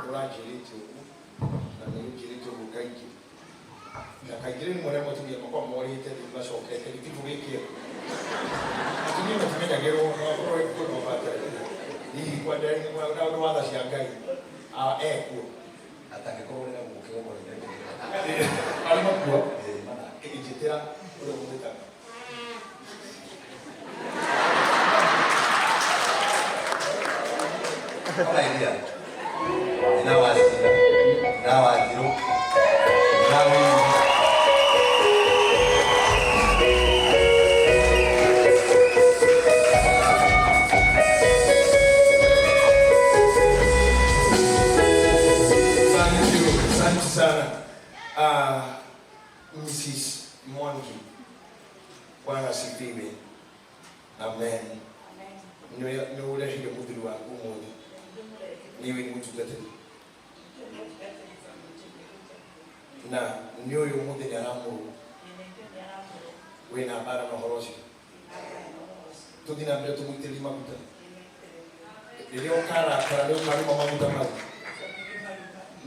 Ũranjĩrĩte ũguo na nĩ ũnjĩrĩte ũguo kaingĩ na kaingĩ rĩmwe rĩmwe atumia makoragwo morĩte rĩu macokete gĩtibũ gĩkĩ atumia matimenyagĩrwo no akorwo ekuo no batare hihi na ũndũ wa tha cia Ngai ekuo. Atangĩkorwo nĩ na gũkũ kĩgongona-inĩ. Arĩ makuo. Ĩĩ, mana. Njĩtĩra ũrĩa mũgwĩtaga. Ona iria. Nyina wa Cira, nyina wa Njirũ, nyina wa Wĩini. Thank you. Asante sana. Mrs. Mwangi. Bwana asifiwe. Amen. Nĩ ũrehire mũthuri waku ũmũthĩ. Niwe nĩ mũtungatĩri. Na nĩ ũyũ ũmũthĩ nĩ aramũrwo. Wĩna mbara na ũhoro ũcio. Tũthiĩ na mbere tũmũitĩrĩrie maguta. Rĩrĩa ũkarakara nĩ ũkaruma maguta mau.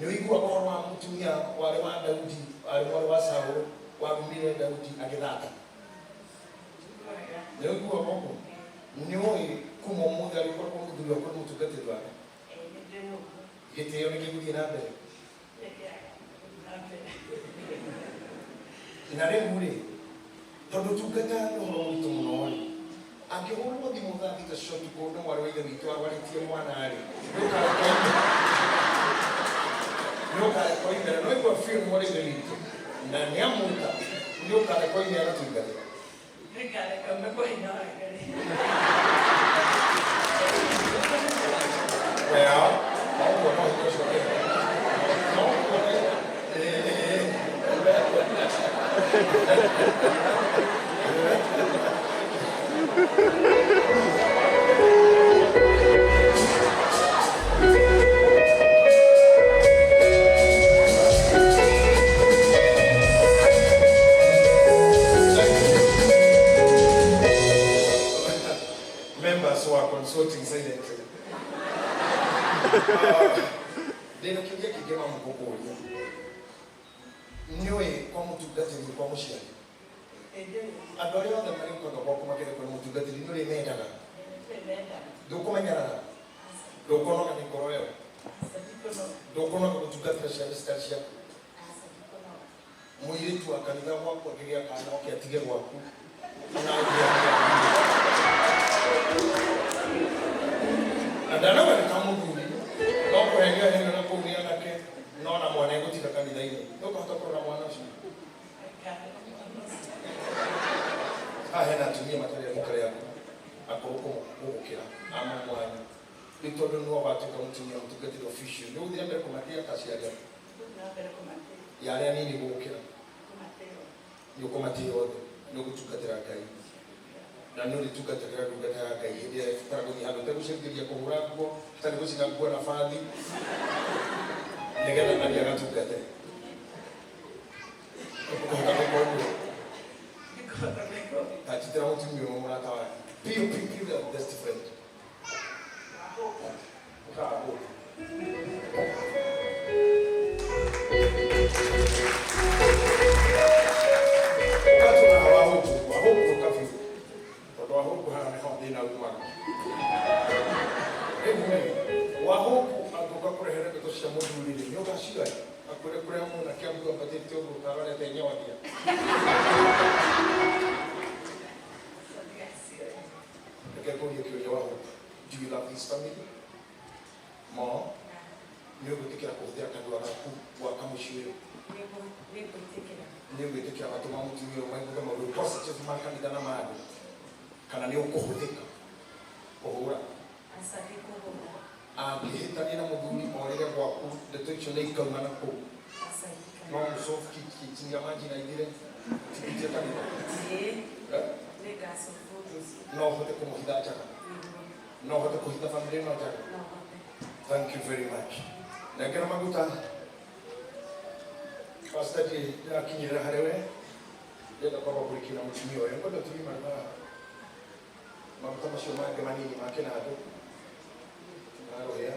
Nĩ ũiguaga ũhoro wa mũtumia warĩ wa Daudi, warĩ mwarĩ wa Saũlũ, warumire Daudi agĩthata. Nĩ ũiguaga ũguo? Nĩ ũĩ kuma ũmũthĩ arĩkoragwo mũthuri waku nĩ mũtungatĩri wake. Gĩtĩo nĩ gĩgũthiĩ na mbere. Na rĩu rĩ, tondũ tungata nĩ ũhoro mũritũ mũno rĩ, angĩhũrwo thimũ thaa thita cia ũtukũ nĩ mwarĩ wa ithe witũ arwarĩtie mwana rĩ, nĩ ũkareka oimĩre. No igua biũ nĩ mwarĩ wa ithe witũ na nĩ amwĩta, nĩ ũkareka oime agatungate. Well, no ũguo no hinya ũcio ũkĩheo. No ũguo nĩ Members who are consulting silently. Ndĩna kĩũria kĩngĩ mamu ngũkũria. Nĩũĩ kwa mũtungatĩri kwa mũciari? Andũ arĩa othe marĩũkaga gwaku makĩenda kuona mũtungatĩri nĩ ũrĩmendaga? Ndũkũmenyerara? Ndũkũnoga nĩ ngoro ĩyo? Ndũkũnoga gũtungatĩra ciana citarĩ ciaku? Mũirĩtu wa kanitha gwaku akĩgĩa kana oke atige gwaku ona na ndanauga nĩ ka mũthuri no kũhenio ahenio na kũu nĩ anake no na mwana egũtiga kanitha-inĩ ndũkahota kũrora mwana ũcio. Haha hena atumia matarĩ a rika rĩaku akũrũ gũgũkĩra a mamwanyu rĩu tondũ nĩwe watuĩka mũtumia mũtungatĩri official nĩ ũgũthiĩ na mbere kũmatĩa ta aciari aku ya arĩa anini gũgũkĩra nĩ ũkũmatĩa othe nĩ ũgũtungatĩra Ngai na nĩ ũrĩtungatagĩra ndungata ya Ngai hĩndĩ ĩrĩa ĩbatara gũthiĩ handũ ũtegũcũthĩrĩria kũhũra nguo hatarĩ gũcina nguo na bathi nĩgetha athiĩ agatungate. Ũkũhota gwĩka ũguo? Ta njĩtĩra mũtumia ũmwe mũrata wake biũ biũ biũ, the best friend. Ũkahũra. Ũgatũma wahũku wahũku ũka biũ tondũ wahũku haha nĩho thĩna umaga. Rĩu rĩ, wahũku angĩũka kũrehere ndeto cia mũthuri rĩ, nĩ ũgacioya akwĩre kũrĩa muna kĩambu ambatĩte ũguo ũtarorete nyonia. Reke ngũrie kĩũria wahũku. Do you love this family? More? Nĩ ũgwĩtĩkĩra kũhũthĩra kanua gaku gwaka mũciĩ ũyũ? Nĩ ũgwĩtĩkĩra matũ ma mũtumia ũyũ maiguage maũndũ positive ma kanitha na ma andũ? Kana nĩ ũkũhũthĩka kũhũra? Angĩhĩtania na mũthuri orĩre gwaku, ndeto icio nĩ ikauma na kũu. No mũcobu kichinia maji na ithire tikitie kanitha. Eh? No ũhote kũmũhitha njaga? No ũhote kũhitha family ĩno njaga? Thank you very much. Nengera maguta. Pastor ndiĩ ndĩrakinyĩrĩra harĩ we. Ndĩrenda kwamba kũrĩkia na mũtumia ũyũ. Ngwenda ũtige marĩ haha. Maguta macio mangĩ manini ma kĩnandũ. Ma rũhĩa.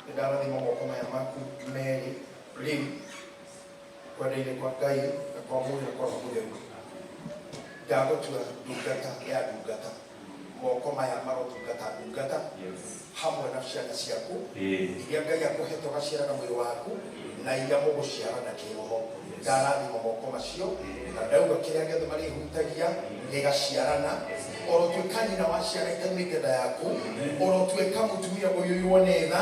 Nĩndarathima moko maya maku merĩ rĩu kwenda-inĩ kwa Ngai na kwa Mũriũ na kwa Roho Mũtheru. Ndagũtua ndungata ya ndungata. Moko maya marotungata ndungata hamwe na ciana ciaku iria Ngai akũhete ũgaciara na mwĩrĩ waku na iria mũgũciara na kĩroho. Ndarathima moko macio na ndauga kĩrĩa gĩothe marĩhutagia gĩgaciarana. Orotuĩka nyina wa ciana itaumĩte nda yaku, orotuĩka mũtumia ũiyũirwo nĩ tha,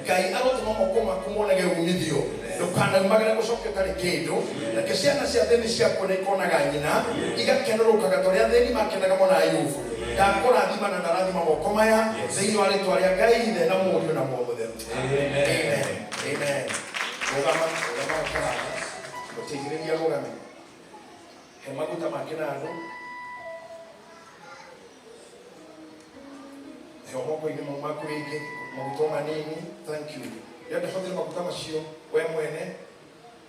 Ngai arotũma moko maku monage umithio. Ndũkanaumagare gũcoke ũtarĩ kĩndũ. Reke ciana cia thĩni ciaku na ikonaga nyina igakenerũkaga ta ũrĩa athĩni makenaga mona Ayubu. Ndakũrathima na ndarathima moko maya thĩinĩ wa rĩtwa rĩa Ngai Ithe na Mũriũ na Muoyo Mũtheru. Amen. Amen. Rũgama, rũgama ũke haha. Mũteithĩrĩria rũgame. He maguta ma kĩnandũ. He moko-inĩ mau maku rĩngĩ maguta o manini. Thank you. Rĩrĩa ndahũthĩra maguta macio we mwene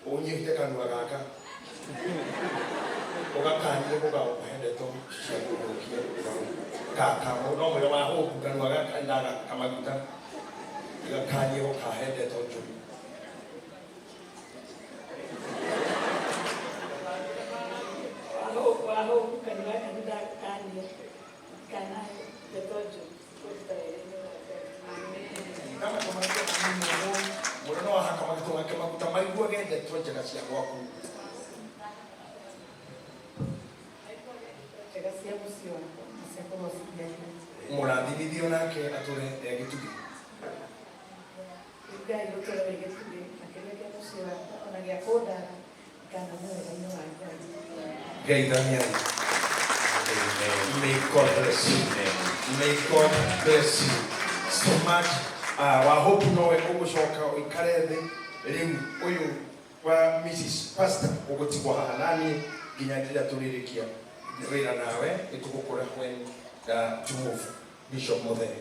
ũnyihĩte kanua gaka ũgakanie gũgagũkũhe ndeto cia gũthũkia gaka no mwĩra wa hũku kanua gaka ndagaka maguta gakanie gũkahe ndeto njũru. Wahoku kanua gaka nĩndagũkania kana ndeto njũru kũruta wĩra-inĩ wa Ngai. Kama kamaguta manini ũguo mũno no wahaka maguta make maguta maiguage ndeto njega cia gwaku. Njega cia mũciĩ wakwa na cia kũgocithia Ngai. Mũrathimithio nake atũre e gĩtugĩ. Ngai ũtũre wĩ gĩtugĩ makĩria kĩa mũciĩ wakwa ona gĩa kũndara kana wega-inĩ wa Ngai. Geithaniai. May God bless you. May God bless you so much. Wa hope nowe ũgũcoka ũikare thĩ rĩu ũyũ wa Mrs. Pastor ũgũtigwo haha naniĩ nginya rĩrĩa tũrĩrĩkia wĩra nawe nĩtũgũkũra when to move Bishop Muthee.